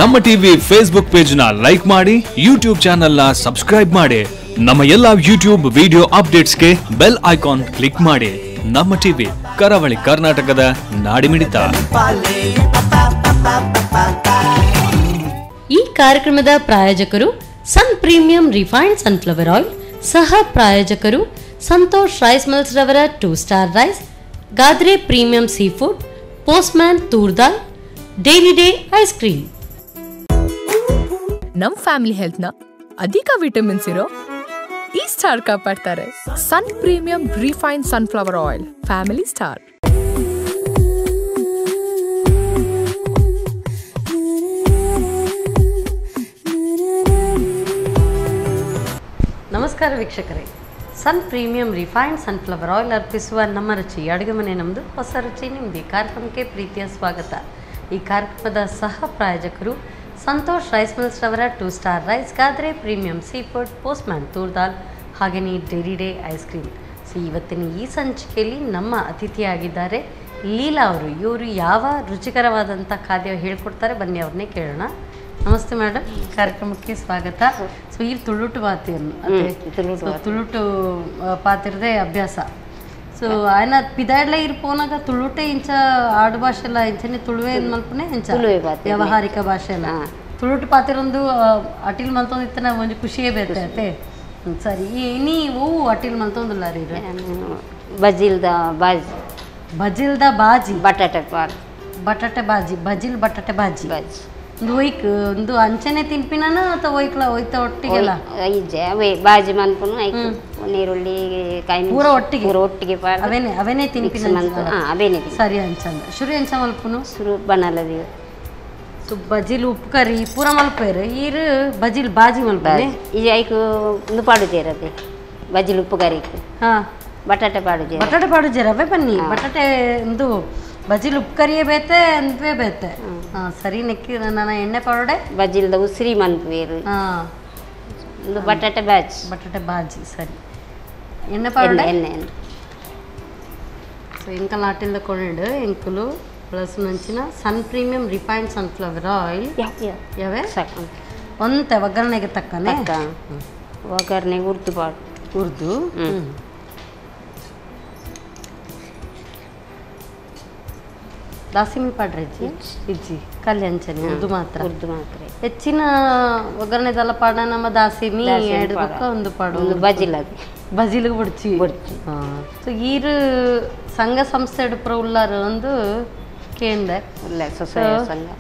ನಮ್ಮ TV Facebook page ನ like ಮಾಡಿ, ಯೂಟ್ಯೂಬ್ ಚಾನೆಲ್ ನ ಸಬ್ಸ್ಕ್ರೈಬ್ ಮಾಡಿ, ನಮ್ಮ ಎಲ್ಲಾ ಯೂಟ್ಯೂಬ್ ವಿಡಿಯೋ ಅಪ್ಡೇಟ್ಸ್ಗೆ ಬೆಲ್ ಐಕಾನ್ ಕ್ಲಿಕ್ ಮಾಡಿ. ನಮ್ಮ ಟಿವಿ ಕರಾವಳಿ ಕರ್ನಾಟಕದ ನಾಡಿಮಿಡಿತ. ಈ ಕಾರ್ಯಕ್ರಮದ ಪ್ರಾಯೋಜಕರು Sun premium refined sunflower oil, ಸಹ ಪ್ರಾಯೋಜಕರು ಸಂತೋಷ್ ರೈಸ್ ಮಿಲ್ಸ್ ರವರ 2 star rice, Gadre premium sea food, Postman toor dal, Dairy Day ice cream. ನಮ್ ಫ್ಯಾಮಿಲಿ ಹೆಲ್ತ್ ನ ಅಧಿಕ ವಿಟಮಿನ್ಸ್ ಇರೋ ಈ ಸ್ಟಾರ್ ಕಾಪಾಡ್ತಾರೆ. Sun premium refined sunflower oil, family star. ನಮಸ್ಕಾರ ವೀಕ್ಷಕರೇ, Sun premium refined sunflower oil ಅರ್ಪಿಸುವ ನಮ್ಮ ರುಚಿ ಅಡುಗೆ ಮನೆ ನಮ್ಮದು, ಹೊಸ ರುಚಿ ನಿಮ್ಮದು ಕಾರ್ಯಕ್ರಮಕ್ಕೆ ಪ್ರೀತಿಯ ಸ್ವಾಗತ. ಈ ಕಾರ್ಯಕ್ರಮದ ಸಹ ಪ್ರಾಯೋಜಕರು ಸಂತೋಷ್ ರೈಸ್ ಮಿಲ್ಸ್ ರವರ 2 star rice, Gadre premium sea food, Postman toor dal, ಹಾಗೆಯೇ dairy day ice cream. So ಇವತ್ತಿನ ಈ ಸಂಚಿಕೆಯಲ್ಲಿ ನಮ್ಮ ಅತಿಥಿಯಾಗಿದ್ದಾರೆ ಲೀಲಾ ಅವರು. ಇವರು ಯಾವ ರುಚಿಕರವಾದಂಥ ಖಾದ್ಯ ಹೇಳ್ಕೊಡ್ತಾರೆ, ಬನ್ನಿ ಅವ್ರನ್ನೇ ಕೇಳೋಣ. ನಮಸ್ತೆ ಮೇಡಮ್, ಕಾರ್ಯಕ್ರಮಕ್ಕೆ ಸ್ವಾಗತ. ಸೊ ಈ ತುಳುಟು ಪಾತಿಯನ್ನು ತುಳುಟು ಪಾತಿರದೆ ಅಭ್ಯಾಸ. ಸೊ ఆయన ಪಿದಾಡ್ಲ ಇರ್ ಪೋನಾಗ ತುಳುಟೆ ಇಂಚ ಆಡು ಭಾಷೆಲ್ಲ ಇಂಚನೆ ತುಳುವೆ ಮಲ್ಪನೆ ಇಂಚ ವ್ಯಾವಹಾರಿಕ ಭಾಷೆ ಎಲ್ಲ ತುಳುಟು ಪಾತಿರೊಂದು ಅಟಿಲ್ ಮಲ್ತೊಂದಿತ್ತನ ಒಂಜಿ ಖುಷಿಯೇ ಬೇತೆ ಅತೆ. ಸರಿ, ನೀವು ಅಟಿಲ್ ಮಲ್ತೊಂದುಲ್ಲ ರೀ? ಬಜಿಲ್ದ ಬಾಜಿ, ಬಜಿಲ್ದ ಬಾಜಿ, ಬಟಾಟೆ ಬಟಾಟೆ ಬಾಜಿ, ಬಜಿಲ್ ಬಟಾಟೆ ಬಾಜಿ ಬಾಜಿ. ಒಂದು ಒಯ್ಕ್ ಒಂದು ಅಂಚನೆ ತಿನ್ಪಿನಾನ ಅಥವಾ ಒಯ್ಕ್ಲ ಒಯ್ತ ಒಟ್ಟಿಗೆಲ್ಲ ಇಜ್ಜೆ ಅವೇ ಬಾಜಿ ಮನ್ಪುನು ಐಕ್ ನೀರುಳ್ಳಿ ಕಾಯಿ ಪೂರ ಒಟ್ಟಿಗೆ, ಪೂರ ಒಟ್ಟಿಗೆ ಅವೇನೆ ಅವೇನೆ ತಿನ್ಪಿನ. ಅವೇನೆ ಸರಿ. ಅಂಚಂದ ಶುರು ಎಂಚ ಮಲ್ಪುನು? ಶುರು ಬನಲದಿ. ಸೊ ಬಜಿಲ್ ಉಪ್ಪು ಕರಿ ಪೂರ ಮಲ್ಪೇರು, ಈರು ಬಜಿಲ್ ಬಾಜಿ ಮಲ್ಪನೆ. ಈ ಐಕ್ ಒಂದು ಪಾಡುಜೇರದೆ ಬಜಿಲ್ ಉಪ್ಪು ಕರಿಕ್. ಹಾಂ, ಬಟಾಟೆ ಪಾಡುಜೇರ, ಬಟಾಟೆ ಪಾಡುಜೇರ ಅವೇ ಬನ್ನಿ. ಬಟಾಟೆ ಒಂದು ಬಜಿಲ್ ಉಪ್ಪು ಕರಿಯೇ ಬೇತೆ ಅಂದ್ವೇ ಬೇತೆ. ಹಾಂ ಸರಿ, ನೆಕ್ಕಿ ನನ್ನ ಎಣ್ಣೆ ಪಾಡೋಡೆ ಬಜಿಲ್ದ ಉಸಿರಿ ಮನ್ಪುವೇರು. ಹಾಂ, ಒಂದು ಬಟಾಟೆ ಬಾಜಿ, ಬಟಾಟೆ ಬಾಜಿ. ಸರಿ, ಎಣ್ಣೆ ಪಾಡೋಡೆ ಎಣ್ಣೆ. ಸೊ ಎಂಕಲ್ ನಾಟಿಲ್ದ ಕೊಂಡು ಎಂಕುಲು ಪ್ಲಸ್ ನಂಚಿನ Sun premium refined sunflower oil ಯಾವೆ ಒಂತೆ ಒಗ್ಗರಣೆಗೆ ತಕ್ಕನೆ ಒಗ್ಗರಣೆಗೆ ಉರ್ದು ಪಾಡು, ಉರ್ದು. ದಾಸಿಮಿ ಪಾಡ್ರೆ ಇಜ್ಜಿ ಕಲ್ಲಿ ಅಂಚನೆ ಉರ್ದು ಮಾತ್ರ, ಉರ್ದು ಮಾತ್ರ. ಹೆಚ್ಚಿನ ಒಗ್ಗರಣೆದೆಲ್ಲ ಪಾಡ ನಮ್ಮ ದಾಸಿಮಿ ಎರಡು ಪಕ್ಕ ಒಂದು ಪಾಡು ಬಜಿಲ್, ಅದು ಬಜಿಲ್ಗೆ ಬಿಡ್ಚಿ ಬಿಡ್ಚಿ. ಸೊ ಈರು ಸಂಘ ಸಂಸ್ಥೆ ಪುರ ಉಲ್ಲಾರು ಒಂದು ಕೇಂದ್ರ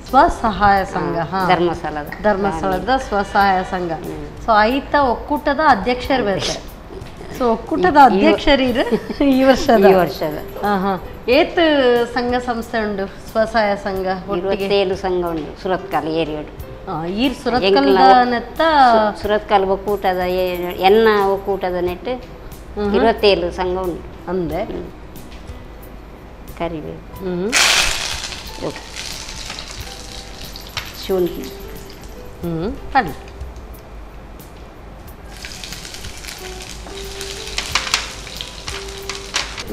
ಸ್ವಸಹಾಯ ಸಂಘ, ಧರ್ಮಸ್ಥಳದ, ಧರ್ಮಸ್ಥಳದ ಸ್ವಸಹಾಯ ಸಂಘ. ಸೊ ಐತ ಒಕ್ಕೂಟದ ಅಧ್ಯಕ್ಷರು ಬೇರೆ. ಸೊ ಒಕ್ಕೂಟದ ಅಧ್ಯಕ್ಷರು ಈ ವರ್ಷದ, ಈ ವರ್ಷದ. ಹಾಂ ಹಾಂ. ಏತ್ ಸಂಘ ಸಂಸ್ಥೆ ಉಂಟು ಸ್ವಸಹಾಯ ಸಂಘ? 27 ಸಂಘ ಉಂಟು ಸುರತ್ಕಲ್ ಏರಿಯಾಡು. ಈ ಸುರತ್ಕಲ್ ನೆತ್ತ ಸುರತ್ಕಲ್ ಒಕ್ಕೂಟದ ಎನ್ನ ಒಕ್ಕೂಟದ ನೆಟ್ಟು 27 ಸಂಘ ಉಂಟು ಅಂದೆ. ಕರಿಬೇವು, ಶುಂಠಿ, ಪಡಿ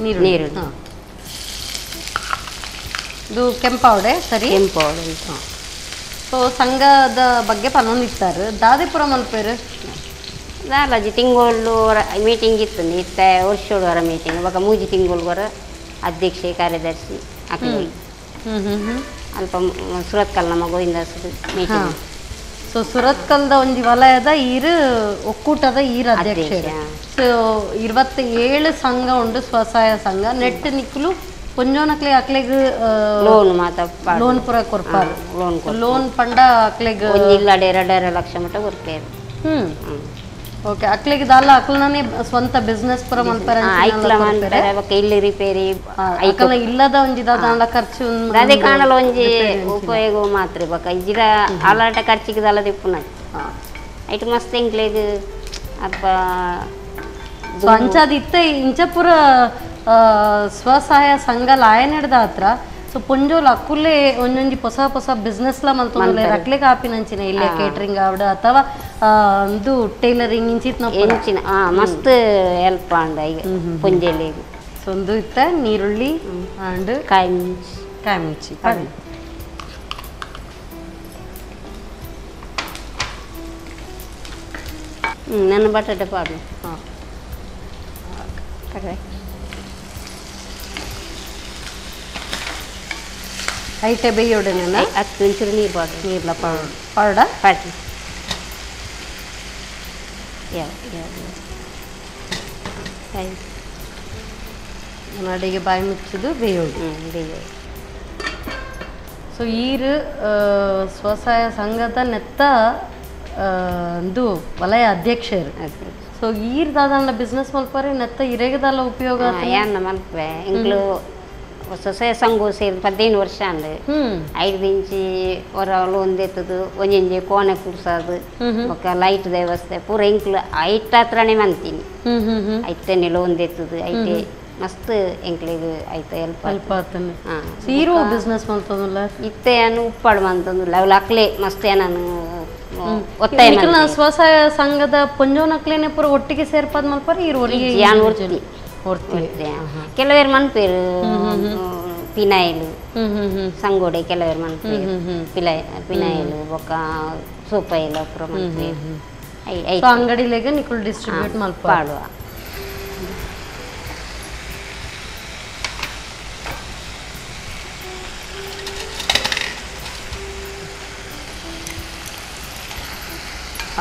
ನೀರು, ನೀರು. ಹಾಂ, ಇದು ಕೆಂಪಾವಡೆ. ಸರಿ, ಕೆಂಪಾವಡೆ. ಹಾಂ. ಸೊ ಸಂಘದ ಬಗ್ಗೆ ಪನೊಂದಿತ್ತಾರೆ ದಾದಿಪುರ ಮಲ್ಪೇರು ದಾಲಜಿ ತಿಂಗಳು ಮೀಟಿಂಗ್ ಇತ್ತು ಇತ್ತ ವರ್ಷೋಡು ವರ ಮೀಟಿಂಗ್, ಇವಾಗ 3 ತಿಂಗಳು ವರ ಅಧ್ಯಕ್ಷೆ ಕಾರ್ಯದರ್ಶಿ ಅಕ್ಲಿ ಅಲ್ಪ ಸುರತ್ಕಲ್ ನಮ್ಮ ಗೋವಿಂದಾಸ್ ಮೀಟಿಂಗ್. ಸೊ ಸುರತ್ಕಲ್ದ ಒಂಜಿ ವಲಯದ ಈರು ಒಕ್ಕೂಟದ ಈರು ಅಧ್ಯಕ್ಷರು. ಸೊ 27 ಸಂಘ ಉಂಟು ಸ್ವಸಹಾಯ ಸಂಘ. ನೆಟ್ ನಿಕ್ಕಲು ಪೊಂಜೋನಕ್ಲೆ ಅಕ್ಲೆಗ್ ಲೋನ್ ಮಾತ ಲೋನ್ ಪೂರ ಕೊರ್ಪಾರು. ಲೋನ್ ಲೋನ್ ಪಂಡ ಅಕ್ಲೆಗ್ ಇಲ್ಲ 2.5 ಲಕ್ಷ ಮಟ್ಟ ಕೊರ್ಪೇರು. ಓಕೆ, ಅಕ್ಲೆಗ್ ದಾಲ ಅಕ್ಲನೇ ಸ್ವಂತ ಬಿಸ್ನೆಸ್ ಪೂರ ಮಲ್ಪರ ಐಕ್ಲ ಮಲ್ಪರ ಬೊಕ್ಕ ಇಲ್ಲಿ ರಿಪೇರಿ ಅಕ್ಲ ಇಲ್ಲದ ಒಂಜಿ ದಾದಾಂಡ ಖರ್ಚು ದಾದೆ ಕಾಣಲ ಒಂಜಿ ಉಪಯೋಗ ಮಾತ್ರ ಬೊಕ್ಕ ಇಜ್ಜಿಡ ಆಲಾಟ ಖರ್ಚಿಗೆ ದಾಲ ದಿಪ್ಪುನ ಐಟ್ ಮಸ್ತ್ ಎಂಕ್ಲೆಗ್ ಅಪ್ಪ. ಸೊ ಅಂಚಾದ ಇತ್ತ ಇಂಚ ಪೂರ ಸ್ವಸಹಾಯ ಸಂಘ ಲಾಯನೆಡ್ದ ಹತ್ರ. ಸೊ ಪೊಂಜೋಲು ಅಕ್ಕುಲೇ ಒಂಜೊಂಜಿ ಹೊಸ ಹೊಸ ಬಿಸ್ನೆಸ್ಲ ಮಲ್ತೊಂದುಲ್ಲೆರ್ ಅಕ್ಲೆಗ್ ಆಪಿನಂಚಿನ ಇಲ್ಲ ಕೇಟರಿಂಗ್ ಆವಡ್ ಅಥವಾ ಒಂದು ಟೈಲರಿಂಗ್ ಇಂಚಿತ್ನ ಎಂಚಿನ ಮಸ್ತ್ ಹೆಲ್ಪ್ ಆಂಡ ಈಗ ಪೊಂಜೆಲೆಗ್. ಸೊ ಒಂದು ಇತ್ತ ನೀರುಳ್ಳಿ ಆಂಡ್ ಕಾಯಿ ಮಿಂಚಿ, ಕಾಯಿ ಮಿಂಚಿ. ನನ್ನ ಬಟಾಟೆ ಪಾಡು ಹಾಂ ಕರೆಕ್ಟ್ ಐಟೆ ಬೇಯೋಡೇನ ಹತ್ತು ಒಂಚೂರು ನೀರು ಪಾಡು ನೀರ್ಲ ಪಾಡು ಪಾಡ ಪಾಡಿ ಯಾವ ಯಾವ ಅಡಿಗೆ ಬಾಯಿ ಮುಚ್ಚಿದ್ದು ಬೇಯೋಡು ಬೇಯೋಡು. ಸೊ ಈರು ಸ್ವಸಹಾಯ ಸಂಘದ ನೆತ್ತ ಒಂದು ವಲಯ ಅಧ್ಯಕ್ಷರು. ಸೊ ಈರ್ ದಾದಾಂಡ ಬಿಸ್ನೆಸ್ ಮಲ್ಪರೆ ನೆತ್ತ ಇರೆಗದಲ್ಲ ಉಪಯೋಗ ಯಾನ್ನ ಮಲ್ಪೆ ಎಂಕ್ಲು ಸ್ವಸಹಾಯ ಸಂಘ ಸೇರಿ 15 ವರ್ಷ ಅಂದು 5 ಇಂಚಿ ಹೊರ ಲೋನ್ ದೆತ್ತದು ಒಂಜೊಂಜಿ ಕೋಣೆ ಕೂರ್ಸೋದು ಬೊಕ್ಕ ಲೈಟ್ ವ್ಯವಸ್ಥೆ ಪೂರ ಎಂಕ್ಲು ಐಟ್ ಹತ್ರನೇ ಮಂತೀನಿ ಐತನೆ ಲೋನ್ ದೆತ್ತದು ಐತೆ ಮಸ್ತ್ ಎಂಕ್ಲಿಗೆ ಐತೆ ಹೆಲ್ಪ್ ಹೆಲ್ಪ್ ಆತನೆ. ಸೀರೋ ಬಿಸ್ನೆಸ್ ಮಲ್ತದಲ್ಲ ಇತ್ತೆ ನಾನು ಉಪ್ಪಾಡು ಮಂತಂದುಲ್ಲ ಅವಳು ಅಕ್ಲೆ ಮಸ್ತ್ ನಾನು ಒತ್ತಾಯ ನಿಖಿಲ್ನ ಸ್ವಸಹಾಯ ಸಂಘದ ಪೊಂಜೋನಕ್ಲೇನೆ ಪೂರ ಒಟ್ಟಿಗೆ ಸೇರ್ಪಾದ ಮಲ್ಪರೆ ಇರುವರಿಗೆ ಯಾನ್ ಒರ್ತಿ ಒರ್ತಿ ಕೆಲವೇರು ಮನ್ಪೇರು ಪಿನಾಯಿಲು ಸಂಗೋಡೆ ಕೆಲವೇರು ಮನ್ಪೇರು ಪಿನಾಯಿಲು ಬೊಕ್ಕ ಸೋಪಾಯಿಲು ಅಪುರ ಮನ್ಪೇರು ಅಂಗಡಿಲೇಗ ನಿಕುಲ್ ಡಿಸ್ಟ್ರಿಬ್ಯೂಟ್ ಮಲ್ಪ ಪಾಡುವ.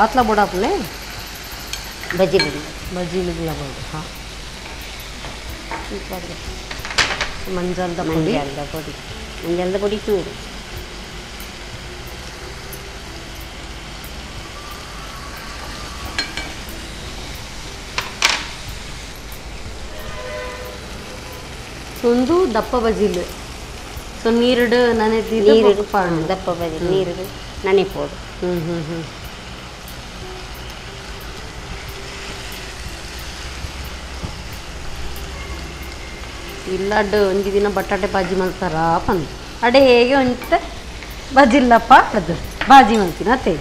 ಆತ್ಲ ಬೋಡಾಪುನೆ ಬಜ್ಜಿಲು ಬಜ್ಜಿಲುಗಳ ಬೋಡು. ಹಾಂ ಮಂಜಲ್ದ ಪೊಡಿ ಮಂಜಲ್ದ ಪೊಡಿ ಮಂಜಲ್ದ ಪೊಡಿ ಚೂರು ಒಂದು ದಪ್ಪ ಬಜ್ಜಿಲು. ಸೊ ನೀರುಡು ನನೆದಿದ್ದು ನೀರು ದಪ್ಪ ಬಜ್ಜಿಲು ನೀರುಡು ನನೆಪೋಡು. ಹ್ಞೂ ಹ್ಞೂ ಹ್ಞೂ ಇಲ್ಲಾಡ್ ಒಂಜಿ ದಿನ ಬಟಾಟೆ ಬಾಜಿ ಮಲ್ತಾರ ಪಂದ್ ಅಡೆ ಹೇಗೆ ಒಂತೆ ಬಜ್ಜಿಲ್ಲಪ್ಪ ಅದು ಬಾಜಿ ಮಲ್ತೀನಿ ಅತ್ತೆ.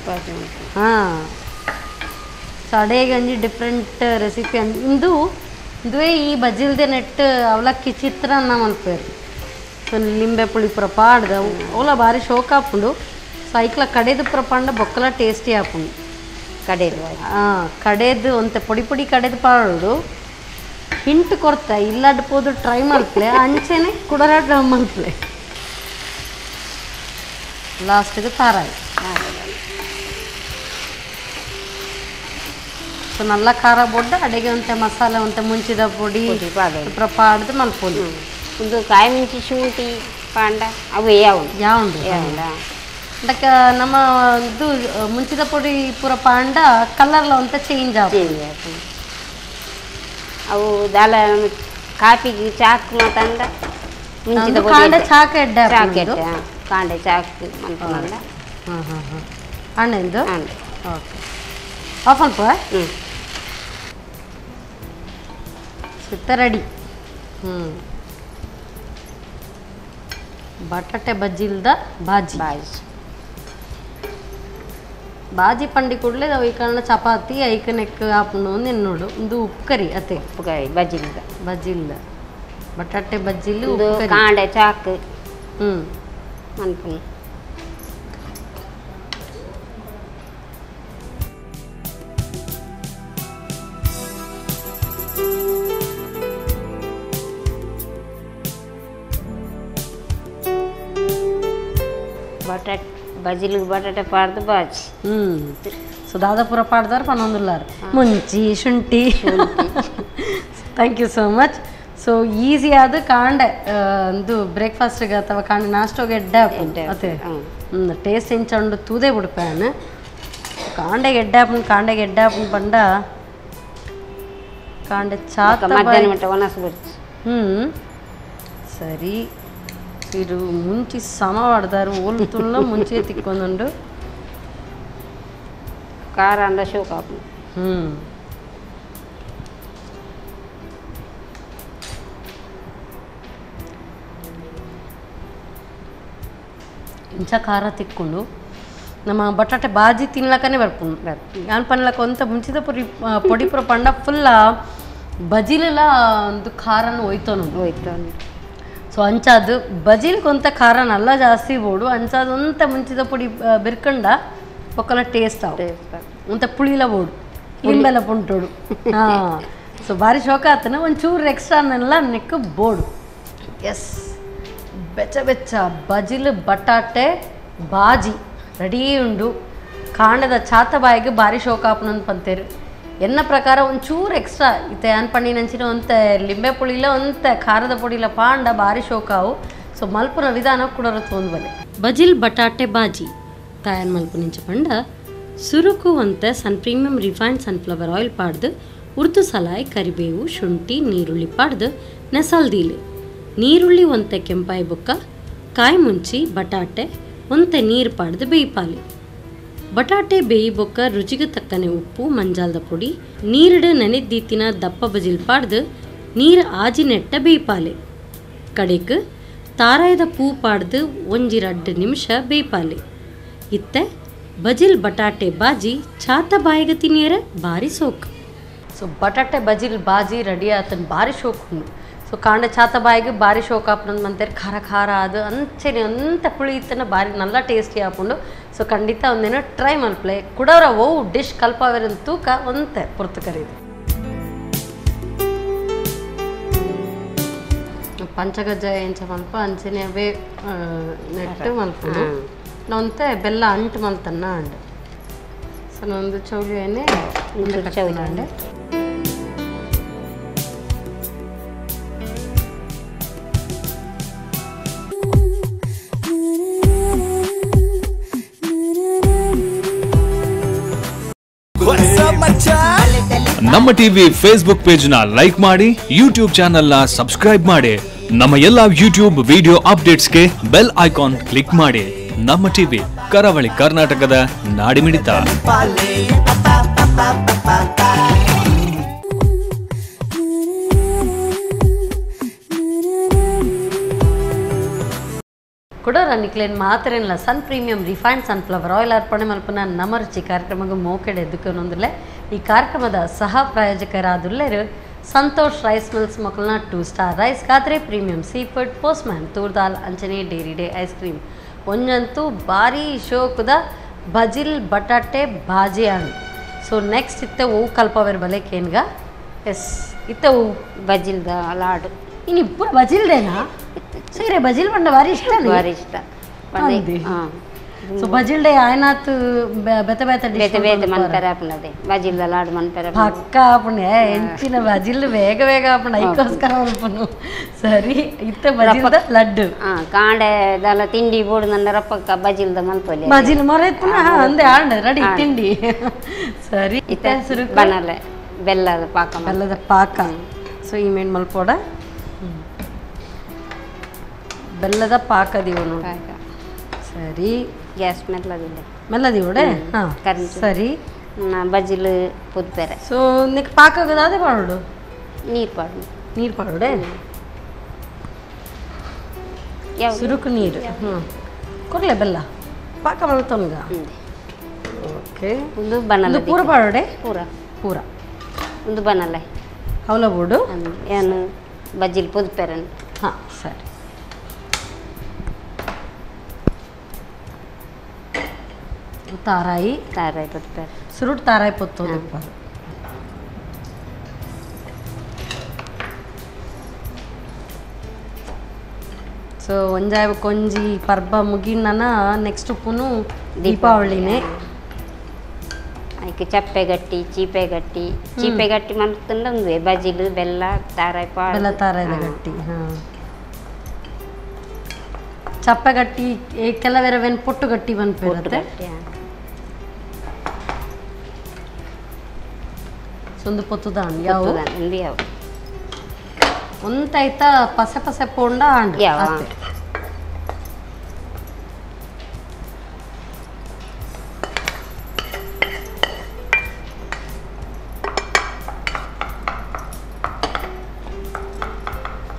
ಹಾಂ ಸೊ ಅಡೆಗೆ ಒಂಜಿ ಡಿಫ್ರೆಂಟ್ ರೆಸಿಪಿ ಇಂದು ಇಂದುವೇ ಈ ಬಜ್ಜಿಲ್ದೆ ನೆಟ್ಟು ಅವಲಕ್ಕಿ ಚಿತ್ರಾನ್ನ ಮಲ್ಪೇರು. ಸೊ ಲಿಂಬೆ ಪುಳಿ ಪೂರ ಪಾಡ್ದು ಅವಲ ಭಾರಿ ಶೋಕ್ ಆಪುಂಡು. ಸೊ ಐಕ್ಲ ಕಡೆದು ಪೂರ ಪಾಂಡ ಬೊಕ್ಕಲ ಟೇಸ್ಟಿ ಆಪುಂಡು. ಕಡೆದು ಹಾಂ ಕಡೆದು ಒಂತೆ ಪೊಡಿ ಪೊಡಿ ಕಡೆದು ಪಾಡೋಡು ಹಿಂಟ್ ಕೊರ್ತ ಇಲ್ಲಾಡ್ ಪೋದು ಟ್ರೈ ಮಲ್ಪಲೆ ಅಂಚೆನೆ ಕುಡರಾಟ ಮಲ್ಪಲೆ. ಲಾಸ್ಟಿಗೆ ತಾರಾಯಿ. ಸೊ ನಲ್ಲ ಖಾರ ಬೊಡ್ಡ ಅಡಿಗೆ ಒಂತೆ ಮಸಾಲೆ ಒಂತೆ ಮುಂಚಿದ ಪೊಡಿ ಪಾಡ್ದು ಮಲ್ಪೊಲಿ. ಒಂದು ಕಾಯಿ ಮುಂಚಿ ಶುಂಠಿ ಪಾಂಡ ಅವು ಯಾವು ಯಾವುಂಡು ಅಂದಕ್ಕೆ ನಮ್ಮ ಇದು ಮುಂಚಿದ ಪೊಡಿ ಪೂರ ಪಾಂಡ ಕಲರ್ಲ ಒಂತೆ ಚೇಂಜ್ ಆಗುತ್ತೆ. ಅವು ದಾಲ ಕಾಪಿಗೆ ಚಾಕ್ ಮಾತಂಡ ಮುಂಚಿದ ಕಾಂಡ ಚಾಕ್ ಎಡ್ಡೆ ಚಾಕ್ ಎಡ್ಡೆ ಕಾಂಡೆ ಚಾಕ್ ಮನ್ಪುನಂಡ. ಹಾಂ ಹಾಂ ಹಾಂ ಅಣ್ಣಂದು ಓಕೆ ಆಫ್ ಅಲ್ಪ ಹ್ಞೂ ಸುತ್ತ ರೆಡಿ. ಹ್ಞೂ ಬಟಾಟೆ ಬಜ್ಜಿಲ್ದ ಬಾಜಿ ಬಾಜಿ ಬಾಜಿ ಪಂಡಿ ಕೂಡಲೇ ಅವು ಈ ಕಾರಣ ಚಪಾತಿ ಐಕ ನೆಕ್ ಆಪುಂಡು ಎನ್ನೋಡು ಒಂದು ಉಪ್ಪುಕರಿ ಅತ್ತೆ ಉಪ್ಪುಕರಿ ಬಜ್ಜಿಲ್ದ ಬಜ್ಜಿಲ್ದ ಬಟಾಟೆ ಬಜ್ಜಿಲು ಕಾಂಡೆ ಚಾಕ್ ಹ್ಞೂ ಮನ್ಪುನು. ಬಟಾಟೆ ಬಜ್ಜಿಲಿಗೆ ಬಟಾಟೆ ಪಾಡ್ದು ಬಾಜಿ. ಹ್ಞೂ ಸೊ ದಾದಾಪುರ ಪಾಡ್ದವ್ರು ಪನ್ನೊಂದುಲ್ಲಾರು ಮುಂಚಿ ಶುಂಠಿ. Thank you so much. So easy ಆದ ಕಾಂಡೆ ಒಂದು ಬ್ರೇಕ್ಫಾಸ್ಟ್ಗೆ ಅಥವಾ ಕಾಂಡೆ ನಾಷ್ಟೋಗೆ ಎಡ್ಡೆ ಹಾಕೊಂಡು ಅತ್ತೆ ಟೇಸ್ಟ್ ಎಂಚಂಡು ತೂದೆ ಬಿಡ್ಪಾನು ಕಾಂಡೆಗೆ ಎಡ್ಡೆ ಹಾಕೊಂಡು ಕಾಂಡೆಗೆ ಎಡ್ಡೆ ಹಾಕೊಂಡು ಬಂಡ ಕಾಂಡೆ ಚಾತ ಮಧ್ಯಾಹ್ನ ಮಟ್ಟ ಒಣಸು ಬಿಡ್ತು. ಹ್ಞೂ ಸರಿ ಇದು ಮುಂಚಿ ಸಮ ಮಾಡ್ದಾರು ಓಲು ತುಳ್ಳ ಮುಂಚೆ ತಿಕ್ಕೊಂದುಂಡು ಖಾರ ಅಂದ ಶೋಕ. ಹ್ಞೂ ಇಂಚ ಖಾರ ತಿಕ್ಕೊಂಡು ನಮ್ಮ ಬಟಾಟೆ ಬಾಜಿ ತಿನ್ಲಕ್ಕನೆ ಬರ್ಪುಂಡು. ಯಾನ್ ಪನ್ಲಕ್ಕ ಒಂತ ಮುಂಚಿದ ಪೊಡಿ ಪೊಡಿ ಪೂರ ಪಂಡ ಫುಲ್ಲ ಬಜಿಲೆಲ್ಲ ಒಂದು ಖಾರನ ಒಯ್ತೋನು ಹೋಯ್ತು. ಸೊ ಅಂಚಾದು ಬಜಿಲ್ಕೊಂತ ಖಾರ ನಲ್ಲ ಜಾಸ್ತಿ ಬೋಡು ಅಂಚಾದು ಒಂತ ಮುಂಚಿದ ಪೊಡಿ ಬಿರ್ಕಂಡ ಒಕ್ಕಲ ಟೇಸ್ಟ್ ಆವು ಒಂತ ಪುಳಿಲ ಬೋಡು. ಲಿಂಬೆಲ ಪುಂಟೋಡು. ಸೊ ಭಾರಿ ಶೋಕ ಆತನ ಒಂಚೂರು ಎಕ್ಸ್ಟ್ರಾ ಅನ್ನೆಲ್ಲ ನೆಕ್ ಬೋರ್ಡು. ಎಸ್, ಬೆಚ್ಚ ಬೆಚ್ಚ ಬಜಿಲು ಬಟಾಟೆ ಬಾಜಿ ರೆಡಿ ಉಂಡು. ಕಾಂಡದ ಚಾತ ಬಾಯಿಗೆ ಭಾರಿ ಶೋಕ ಆಪನಂದು ಪಂತೇರು. ಎನ್ನ ಪ್ರಕಾರ ಒಂಚೂರು ಎಕ್ಸ್ಟ್ರಾ ಇತ್ತೆ ಅನ್ ಪಣ್ಣಿನಂಚಿನ ಒಂತೆ ಲಿಂಬೆ ಪುಳಿಲ ಒಂತೆ ಖಾರದ ಪುಡಿಲ ಪಾಂಡ ಭಾರಿ ಶೋಕಾವು. ಸೊ ಮಲ್ಪುನ ವಿಧಾನ ಕೂಡ ತೊಂದು ಬಲೆ. ಬಜಿಲ್ ಬಟಾಟೆ ಬಾಜಿ ತಯಾರು ಮಲ್ಪು ನಿಂಚ ಪಂಡ ಸುರುಕು ಒಂತೆ Sun premium refined sunflower oil ಪಾಡ್ದು Urdu ಸಲಾಯ್ ಕರಿಬೇವು ಶುಂಠಿ ನೀರುಳ್ಳಿ ಪಾಡ್ದು ನೆಸಲ್ದೀಲು. ನೀರುಳ್ಳಿ ಒಂತೆ ಕೆಂಪಾಯಿ ಬೊಕ್ಕ ಕಾಯಿ ಮುಂಚಿ ಬಟಾಟೆ ಒಂತೆ ನೀರು ಪಾಡ್ದು ಬೇಯ್ಪಾಲಿ. ಬಟಾಟೆ ಬೇಯಿ ಬೊಕ್ಕ ರುಚಿಗೆ ತಕ್ಕನೆ ಉಪ್ಪು ಮಂಜಾಲ್ದ ಪೊಡಿ ನೀರಿಡು ನೆನೆದ್ದೀತಿನ ದಪ್ಪ ಬಜಿಲ್ ಪಾಡ್ದು ನೀರು ಆಜಿ ನೆಟ್ಟ ಬೇಯ್ಪಾಲೆ. ಕಡೆಕ್ ತಾರಾಯದ ಪೂ ಪಾಡ್ದು ಒಂಜಿ 2 ನಿಮಿಷ ಬೇಯ್ಪಾಲೆ. ಇತ್ತೆ ಬಜಿಲ್ ಬಟಾಟೆ ಬಾಜಿ ಚಾತ ಬಾಯಿಗೆ ತಿನ್ನಿಯರ ಭಾರಿ ಸೋಕ್. ಸೊ ಬಟಾಟೆ ಬಜಿಲ್ ಬಾಜಿ ರೆಡಿ ಆತನ ಭಾರಿ ಶೋಕ್ ಉಂಡು. ಸೊ ಕಾಂಡ ಚಾತ ಬಾಯಿಗೆ ಭಾರಿ ಶೋಕ್ ಆಪುಂಡು ಮಂತೇರು ಖಾರ ಖಾರ ಅದು ಅಂಚೆನೆ ಅಂತ ಪುಳಿ ಇತ್ತನ ಭಾರಿ ನಲ್ಲ ಟೇಸ್ಟಿ ಆಪುಂಡು. ಸೊ ಖಂಡಿತ ಒಂದೇನೋ ಟ್ರೈ ಮಲ್ಪ್ಲೆ ಕುಡವರ ಓ ಡಿಶ್ ಕಲ್ಪಾವೆರನ್ ತೂಕ ಒಂತೆ ಪೊರ್ತು ಕರೀದು. ಪಂಚಗಜ್ಜ ಎಂಚ ಮಲ್ಪ ಅಂಚೆನೆ ಅವೇ ನೆಟ್ಟು ಮಲ್ಪುಂಡು. ನೊಂತೆ ಬೆಲ್ಲ ಅಂಟು ಮಲ್ತನ್ನ ಅಂಡು. ಸೊ ನೊಂದು ಚೌಲಿ ಏನೇ ಚೌಲಿ ಅಂಡೆ. ನಮ್ಮ TV Facebook page ನ ಲೈಕ್ ಮಾಡಿ, ಯೂಟ್ಯೂಬ್ ಚಾನೆಲ್ ನ ಸಬ್ಸ್ಕ್ರೈಬ್ ಮಾಡಿ, ನಮ್ಮ ಎಲ್ಲಾ ಯೂಟ್ಯೂಬ್ ವಿಡಿಯೋ ಅಪ್ಡೇಟ್ಸ್ಗೆ bell icon click ಮಾಡಿ. ನಮ್ಮ ಟಿವಿ ಕರಾವಳಿ ಕರ್ನಾಟಕದ ನಾಡಿಮಿಡಿತ. ಕುಡೋರ ನಿಕ್ಲೇನ್ ಮಾತ್ರೇನಿಲ್ಲ Sun premium refined sunflower oil ಅರ್ಪಣೆ ಮಲ್ಪನ ನಮ್ಮ ರುಚಿ ಕಾರ್ಯಕ್ರಮಕ್ಕೆ ಮೋಕೆಡೆ ಎದ್ದುಕೊನೊಂದಿಲ್ಲ. ಈ ಕಾರ್ಯಕ್ರಮದ ಸಹ ಪ್ರಾಯೋಜಕರಾದುಲ್ಲೇರು ಸಂತೋಷ್ ರೈಸ್ ಮಿಲ್ಸ್ ಮಕ್ಕಳನ್ನ 2 ಸ್ಟಾರ್ ರೈಸ್ ಖಾತ್ರೆ premium sea food postman toor dal ಅಂಚನೆ dairy day ice cream. ಒಂಜಂತೂ ಭಾರಿ ಶೋಕದ ಬಜಿಲ್ ಬಟಾಟೆ ಭಾಜಿ and. So next ಇತ್ತೆ ಹೂ ಕಲ್ಪವೇರ್ ಬಲೆ ಕೇನ್ಗ. ಎಸ್, ಇತ್ತೆ ಹೂ ಬಜಿಲ್ದ ಲಾಡು. ಇನ್ನು ಇಬ್ಬರು ಬಜಿಲ್ದೇನಾ? ಸರಿ, ಬಜಿಲ್ ಬಂಡ ಭಾರಿ ಇಷ್ಟ, ಭಾರಿ ಇಷ್ಟ. ಸೊ ಬಜಿಲ್ಡೆ ಆಯ್ನಾತ್ ಬೆತ ಬೆತ ಬೇತೆ ಬೇತೆ ಮನ್ಪೆರೆ ಆಪುನದೆ ಬಜಿಲ್ದ ಲಾಡು ಮನ್ಪೆರೆ ಪಕ್ಕ ಆಪುಣೆ ಎಂಚಿನ ಬಜಿಲ್ ಬೇಗ ಬೇಗ ಆಪುಣ ಐಕೋಸ್ಕರ ಮಲ್ಪುನು. ಸರಿ, ಇತ್ತೆ ಬಜಿಲ್ದ ಲಡ್ಡು. ಕಾಂಡೆ ದಲ ತಿಂಡಿ ಬೋಡು ನನ್ನ ರಪ್ಪಕ್ಕ ಬಜಿಲ್ದ ಮಲ್ಪೊಲಿ ಬಜಿಲ್ ಮರ ಅಂದೆ ಆಂಡ ರೆಡಿ ತಿಂಡಿ. ಸರಿ, ಇತ್ತೆ ಸುರುಕು ಬನಲೆ ಬೆಲ್ಲದ ಪಾಕ, ಬೆಲ್ಲದ ಪಾಕ. ಸೊ ಈ ಮೇನ್ ಮಲ್ಪೋಡ ಬೆಲ್ಲದ ಪಾಕ ದಿವನು. ಸರಿ, ಗ್ಯಾಸ್ ಮೆಲ್ಲದಿಲ್ಲ ಮೆಲ್ಲದಿವಡೆ. ಹಾಂ ಸರಿ, ಬಜಿಲ್ ಪುದ್ಪೆರೆ. ಸೊ ನಿಕ್ ಪಾಕ ಅದೇ ಪಾಡೋಡು ನೀರು ಪಾಡು, ನೀರು ಪಾಡೋಡೆ ಸುರುಕು ನೀರು. ಹ್ಞೂ ಕೊರ್ಲೆ ಬೆಲ್ಲ ಪಾಕ ಮಲ್ತೊನ್ಗ. ಓಕೆ, ಒಂದು ಬನಲ ಪೂರ ಪಾಡೋಡೆ, ಪೂರ ಪೂರ ಒಂದು ಬನಲೆ ಅವಲ ಬೋಡು ಏನು ಬಜಿಲ್ ಪುದ್ಪೆರೆ. ಹಾಂ ಸರಿ, ತಾರಾಯಿ ತಾರಾಯಿ ಪೊತ್ತಾರೆ ಸುರುಟ್ ತಾರಾಯಿ ಪೊತ್ತೋದು. ಸೊ ಒಂಜಾಯ ಕೊಂಜಿ ಪರ್ಬ ಮುಗಿನ ನೆಕ್ಸ್ಟ್ ಪುನು ದೀಪಾವಳಿನೇ. ಅದಕ್ಕೆ ಚಪ್ಪೆ ಗಟ್ಟಿ ಚೀಪೆ ಗಟ್ಟಿ, ಚೀಪೆ ಗಟ್ಟಿ ಮಲ್ತಂದ್ರೆ ಬಜಿಲು ಬೆಲ್ಲ ತಾರಾಯಿ ಪಾ ಬೆಲ್ಲ ತಾರಾಯಿದ ಗಟ್ಟಿ. ಹಾಂ, ಚಪ್ಪೆ ಗಟ್ಟಿ ಕೆಲವೆರವೇನು ಪೊಟ್ಟು ಗಟ್ಟಿ ಬಂದ್ಬಿಡುತ್ತೆ. ಒಂದು ಪೊತ್ತುದ ಯಾವ ಯಾವ ಒಂತಾಯ್ತಾ ಪಸೆ ಪಸೆ ಪೋಂಡ ಆಂಡ್ ಯಾವ.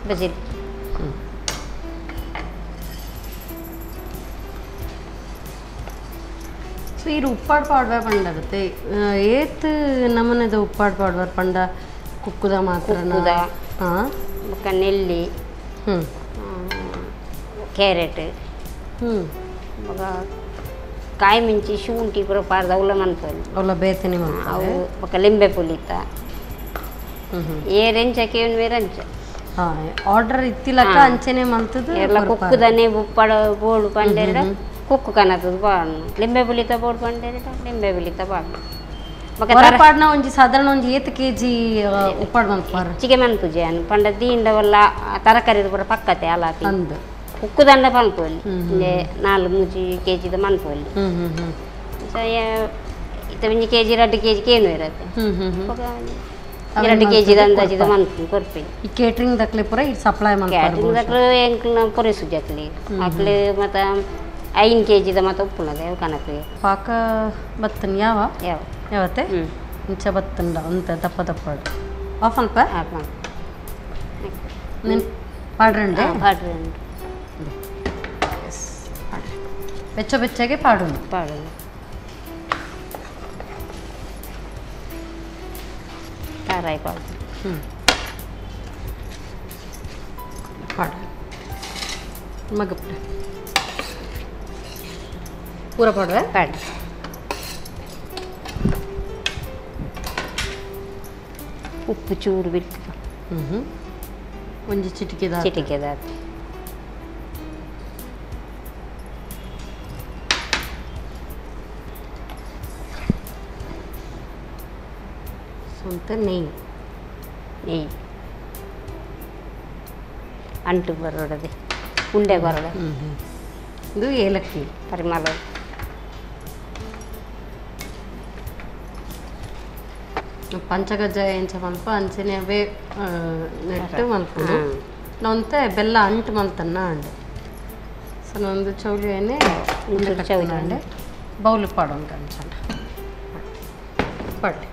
ಬಜಿಲ್ ಸೊ ಈ ಉಪ್ಪಾಡು ಪಾಡ್ವೆ ಪಂಡರುತ್ತೆ ಏತ್ ನಮೂನೆದ ಉಪ್ಪಾಡು ಪಾಡ್ವಾರ್ ಪಂಡ ಕುಕ್ಕುದ ಮಾತ್ರ. ಕುಕ್ಕುದ ಹಾಂ, ಬೊಕ್ಕ ನೆಲ್ಲಿ, ಕ್ಯಾರೆಟ್, ಹ್ಞೂ, ಬೊಕ್ಕ ಕಾಯಿ ಮಿಂಚಿ ಶುಂಠಿ ಪೂರ ಪಾಡ್ದು ಅವಲ ಮನ್ಪೊಲಿ ಅವಲ ಬೇತನೆ ಅವು ಬೊಕ ಲಿಂಬೆ ಪುಲಿತ ಏರೆಂಚ ಕೇವನ್ ಅಂಚ ಆರ್ಡರ್ ಇತ್ತಿಲಕ್ಕ ಅಂಚನೆ ಮಲ್ತದು ಎಲ್ಲ ಕುಕ್ಕುದನೆ ಉಪ್ಪಡ ಬೋಡು ಪಂಡೆರಡ ಕುಕ್ಕು ಕನತದ ಬಾಣು ಲಿಂಬೆ ಪುಲಿತ ಬೋಡು ಪಂಡೆರಡ ಲಿಂಬೆ ಪುಲಿತ ಬಾಣು ಪಾಡ್ನ ಒಂಜಿ ಸಾಧಾರಣ ಒಂಜಿ ಏತ್ ಕೆಜಿ ಉಪ್ಪಾಡ್ ಮಲ್ಪಾರ ಹೆಚ್ಚಿಗೆ ಮನ್ಪುಜೆ ಅನ್ ಪಂಡ ದೀಂಡವಲ್ಲ ತರಕಾರಿ ಪೂರ ಪಕ್ಕತೆ ಅಲಾಪಿ ಅಂದ್ ಉಕ್ಕುದಂಡ ಮನ್ಪೊಲಿ 4 3 ಕೆಜಿದ ಮನ್ಪೊಲಿ ಇತ್ತ ಒಂಜಿ ಕೆಜಿ 2 ಕೆಜಿ ಕೇನು ಇರತ್ತೆ 2 ಕೆಜಿದ ಅಂದಾಜಿದ ಮನ್ಪು ಕೊರ್ಪಿ ಈ ಕೇಟರಿಂಗ್ ದಕ್ಲೆ ಪೂರ ಈ ಸಪ್ಲೈ ಮಲ್ಪಾರ ಕೇಟರಿಂಗ್ ದಕ್ಲೆ ಎಂಕ್ಲ ಪೊರೆಸು ಜಕ್ಲಿ ಅಕ್ಲೆ ಮತ್ತ 5 ಕೆಜಿದ ಮತ್ತ ಉಪ್ಪುನದೆ ಕನಕ ಪಾಕ ಬತ್ತನ್ ಯಾವ ಯಾವ ಯಾವತ್ತೆ ಇಂಚ ಬತ್ತಂಡ ಅಂತ ದಪ್ಪ ದಪ್ಪ ಆಫ್ ಅಲ್ಪ ಆಫ್ ನೀನು ಪಾಡ್ರಂಡೆ ಪಾಡ್ರಂಡೆ ಎಸ್ ಪಾಡ್ರೆ ಬೆಚ್ಚ ಬೆಚ್ಚಗೆ ಪಾಡೋಣ ಪಾಡೋಣ ತಾರಾಯಿ ಪಾಡು ಪಾಡ ಮಗಪ್ಪ ಪೂರ ಪಾಡುವೆ ಪಾಡು ಉಪ್ಪು ಚೂರು ಬಿಟ್ಟು ಒಂಜಿ ಚಿಟಿಕೆದ ಚಿಟಿಕೆದ ಸ್ವಂತ ನೆಯ್ಯಿ ನೆಯ್ಯಿ ಅಂಟು ಬರೋಡದೆ ಉಂಡೆ ಬರೋಡ ಇದು ಏಲಕ್ಕಿ ಪರಿಮಳ ಪಂಚಗಜ್ಜ ಎಂಚ ಮಲ್ಪ ಅಂಚನೆ ಅವೇ ನೆಟ್ಟು ಮಲ್ಪುಂಡು ನೊಂತೆ ಬೆಲ್ಲ ಅಂಟು ಮಲ್ತನ್ನ ಅಂಡು ಸೊ ನೊಂದು ಚೌಲಿ ಏನೇ ಉಂಡೆ ಚೌಲಿ ಅಂಡೆ ಬೌಲು ಪಾಡೋಣ ಅಂಚಂಡ ಪಾಡ್ಲಿ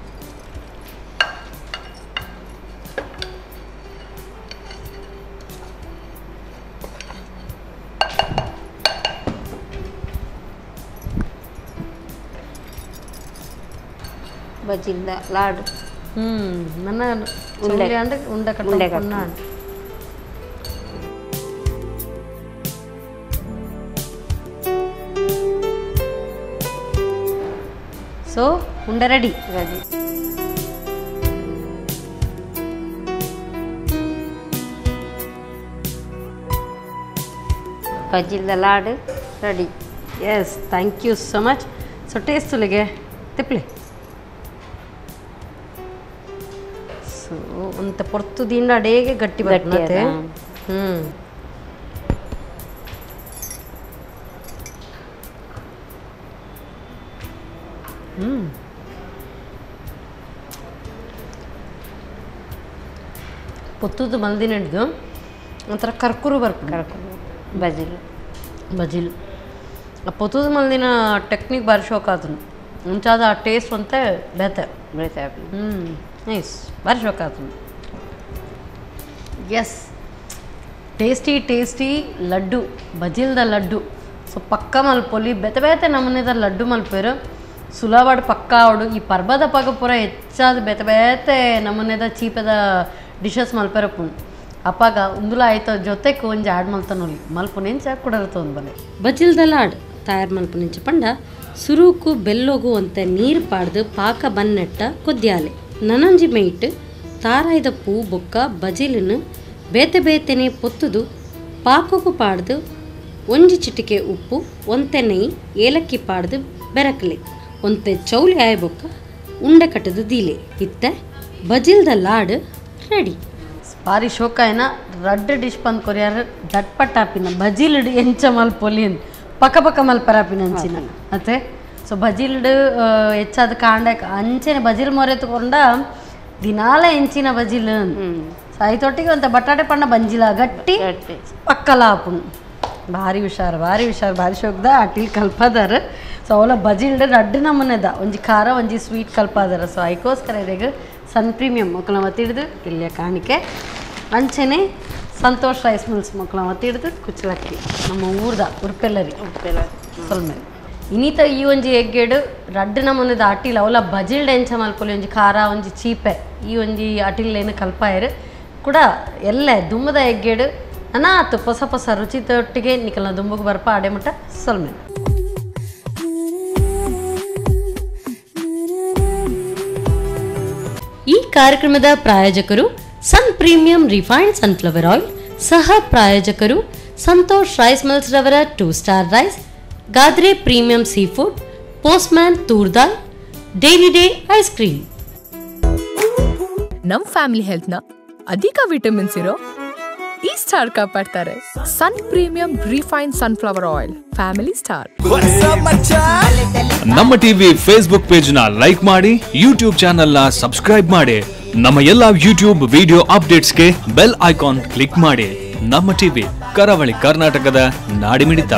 ಬಜಿಲ್ದ ಲಾಡು ನನ್ನ ಉಂಡೆ ಅಂದ್ರೆ ಉಂಡೆ ಕಟ್ಟ ಸೊ ಉಂಡೆ ರೆಡಿ ರೆಡಿ ಬಜಿಲ್ದ laddu ready. Yes, thank you so much. So taste ತುಲಿಗೆ ತಿಪ್ಲಿ so ಅಂತ ಪೊರ್ತು ದಿಂಡ ಅಡೇಗೆ ಗಟ್ಟಿ ಬರ್ತದೆ. ಪೊತ್ತುದು ಮಲ್ದಿನ ಹಿಡ್ದು ಒಂಥರ ಕರ್ಕುರು ಬರ್ಪುಂಡು. ಕರ್ಕುರು ಬಜಿಲು ಬಜಿಲು ಆ ಪೊತ್ತುದು ಮಲ್ದಿನ ಟೆಕ್ನಿಕ್ ಬಾರಿ ಶೋಕ್ ಆತನು ಮುಂಚಾದ ಆ ಟೇಸ್ಟ್ ಅಂತೆ ಬೇತೆ ಬೇತೆ. ನೈಸ್, ಭಾರಿ ಶೋಕ್ ಆತನು. S, tasty tasty laddu, ಬಜಿಲ್ದ laddu. ಸೊ ಪಕ್ಕ ಮಲ್ಪೊಲಿ ಬೇತೆ ಬೇತೆ ನಮೂನೆದ ಲಡ್ಡು ಮಲ್ಪೇರು ಸುಲಭಾಡ್ ಪಕ್ಕ ಅವಡು. ಈ ಪರ್ಬದ ಪಗ ಪೂರ ಹೆಚ್ಚಾದ ಬೇತೆ ಬೇತೆ ನಮೂನೆದ ಚೀಪದ ಡಿಶಸ್ ಮಲ್ಪೆರಪ್ಪುಂಡು. ಅಪ್ಪಾಗ ಉಂದುಲ ಆಯ್ತು ಜೊತೆಗೆ ಒಂಜಿ ಆಡ್ ಮಲ್ತನೊಲಿ ಮಲ್ಪುನೆಂಚ ಕುಡರತೊಂದು ಬಲೆ. ಬಜಿಲ್ದ ಲಾಡ್ ತಯಾರು ಮಲ್ಪುನೆಂಚ ಪಂಡ ಸುರುಕು ಬೆಲ್ಲೊಗು ಅಂತ ನೀರು ಪಾಡ್ದು ಪಾಕ ಬನ್ನೆಟ್ಟ ಕೊದ್ಯಾಲೆ ನನೊಂಜಿ ಮೇಯ್ಟ್ ತಾರಾಯ್ದ ಪೂ ಬೊಕ್ಕ ಬಜಿಲನ್ನು ಬೇತೆ ಬೇತೆನೆ ಪೊತ್ತುದು ಪಾಕಕ್ಕೂ ಪಾಡ್ದು ಒಂಜಿ ಚಿಟಿಕೆ ಉಪ್ಪು ಒಂತೆ ನೆಯ್ಯಿ ಏಲಕ್ಕಿ ಪಾಡ್ದು ಬೆರಕಲೆ ಒಂತೆ ಚೌಲಿ ಆಯ್ ಬೊಕ್ಕ ಉಂಡೆ ಕಟ್ಟದು ದೀಲೆ ಇತ್ತ ಬಜಿಲ್ದ ಲಾಡ್ ರೆಡಿ. ಬಾರಿ ಶೋಕಾಯನ ರಡ್ಡ್ ಡಿಶ್ ಬಂದು ಕೊರಿಯಾರ ದಟ್ಪಟ್ಟ ಆಪಿನ ಬಜಿಲ್ಡ್ ಎಂಚ ಮಲ್ಪೊಲಿ ಅಂತ ಪಕ್ಕ ಪಕ್ಕ ಮಲ್ಪರಾಪಿನ ಅಂಚಿನ ಅತ್ತೆ. ಸೊ ಬಜಿಲ್ಡ್ ಹೆಚ್ಚಾದ ಕಾಂಡ ಅಂಚೆನೆ ಬಜಿಲ್ ಮೊರೆ ತಗೊಂಡ ದಿನಾಲ ಎಂಚಿನ ಬಜಿಲ್ ಸೊ ಐತೊಟ್ಟಿಗೆ ಒಂತ ಬಟಾಟೆ ಪಣ್ಣ ಬಂಜಿಲ ಗಟ್ಟಿ ಪಕ್ಕಲ ಆಪುಂಡು. ಭಾರಿ ಹುಷಾರು ಭಾರಿ ಹುಷಾರು ಭಾರಿ ಶೋಕ್ದ ಅಟಿಲ್ ಕಲ್ಪದಾರ. ಸೊ ಅವಲ ಬಜಿಲ್ಡ್ ರಡ್ಡ್ ನಮೂನೆದ ಒಂಜಿ ಖಾರ ಒಂಜಿ ಸ್ವೀಟ್ ಕಲ್ಪಾದಾರ. ಸೊ ಐಕೋಸ್ಕರ ಇರೆಗ್ ಸನ್ ಪ್ರೀಮಿಯಂ ಮಕ್ಕಳ ಮತ್ತಿಡ್ದು ಇಲ್ಲಿಯ ಕಾಣಿಕೆ ಅಂಚೆನೆ ಸಂತೋಷ್ ರೈಸ್ ಮಿಲ್ಸ್ ಮಕ್ಕಳ ಮತ್ತಿಡ್ದು ಕುಚ್ಚಲಕ್ಕಿ ನಮ್ಮ ಊರ್ದ ಉರ್ಪೆಲ್ಲರಿ ಸೊಲ್ಮೆ ಇನ್ನಿತ ಈ ಒಂಜಿ ಎಗ್ಗೇಡು ರಡ್ಡ್ ನಮೂನೆದ ಅಟಿಲ್ ಅವಲ ಬಜಿಲ್ಡ್ ಎಂಚ ಮಲ್ಪೊಲಿ ಒಂಜಿ ಖಾರ ಒಂಜಿ ಚೀಪೆ ಈ ಒಂಜಿ ಅಟಿಲ್ ಏನು ಕಲ್ಪಾಯರು ಕೂಡ ಎಲ್ಲ ದುಮ್ಮದ ಎಗ್ಗೇಡು ಅನಾತು ಹೊಸ ಹೊಸ ರುಚಿತೊಟ್ಟಿಗೆ ನಿಕಲ್ನ ದುಂಬುಗೆ ಬರ್ಪ ಅಡೆಮಟ ಸೊಲ್ಮೆ. ಕಾರ್ಯಕ್ರಮದ ಪ್ರಾಯೋಜಕರು Sun premium refined sunflower oil, ಸಹ ಪ್ರಾಯೋಜಕರು ಸಂತೋಷ್ ರೈಸ್ ಮಿಲ್ಸ್ ರವರ 2 star rice, Gadre premium sea food, Postman toor dal, dairy day ice cream. ನಮ್ ಫ್ಯಾಮಿಲಿ ಹೆಲ್ತ್ ನ ಅಧಿಕ ವಿಟಮಿನ್ಸ್ ಇರೋ ಈ ಸ್ಟಾರ್ ಕಾಪಾಡ್ತಾರೆ. Sun premium refine sunflower oil, family star. ನಮ್ಮ ಟಿವಿ ಫೇಸ್ಬುಕ್ ಪೇಜ್ ನ ಲೈಕ್ ಮಾಡಿ, ಯೂಟ್ಯೂಬ್ ಚಾನೆಲ್ ನ ಸಬ್ಸ್ಕ್ರೈಬ್ ಮಾಡಿ, ನಮ್ಮ ಎಲ್ಲಾ ಯೂಟ್ಯೂಬ್ ವಿಡಿಯೋ ಅಪ್ಡೇಟ್ಸ್ಗೆ ಬೆಲ್ ಐಕಾನ್ ಕ್ಲಿಕ್ ಮಾಡಿ. ನಮ್ಮ ಟಿವಿ, ಕರಾವಳಿ ಕರ್ನಾಟಕದ ನಾಡಿಮಿಡಿತ.